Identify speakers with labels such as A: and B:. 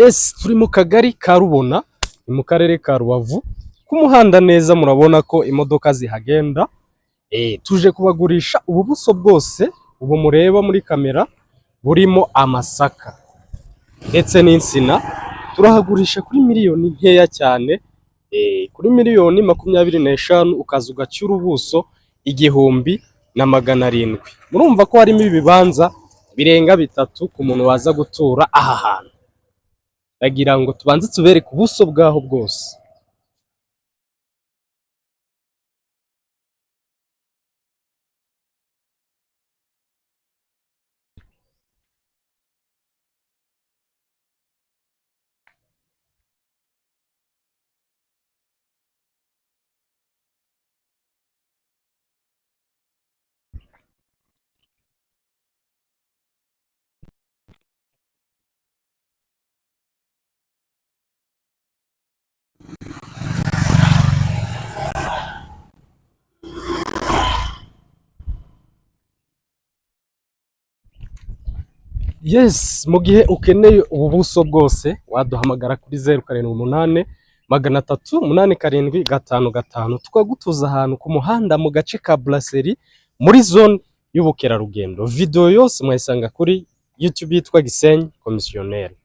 A: Yes, turi mu kagari ka Rubona, ni mu karere ka Rubavu, ku muhanda neza murabona ko imodoka zihagenda. Tuje kubagurisha ubu buso bwose, ubu mureba muri kamera, burimo amasaka ndetse n'insina. Turahagurisha kuri miliyoni nkeya cyane, kuri miliyoni 25 ukaza ugacyura ubuso 1700. Murumva ko harimo ibibanza birenga bitatu ku muntu waza gutura aha hantu. Ndagira ngo tubanze tubereke ubuso bwaho bwose. Yes, mu gihe ukeneye ubu buso bwose waduhamagara kuri 078 300 8755, tukagutuza ahantu ku muhanda mu gace ka Brasserie muri zone y'ubukerarugendo. Video yose mwayisanga kuri YouTube yitwa Gisenyi Komisiyoneri.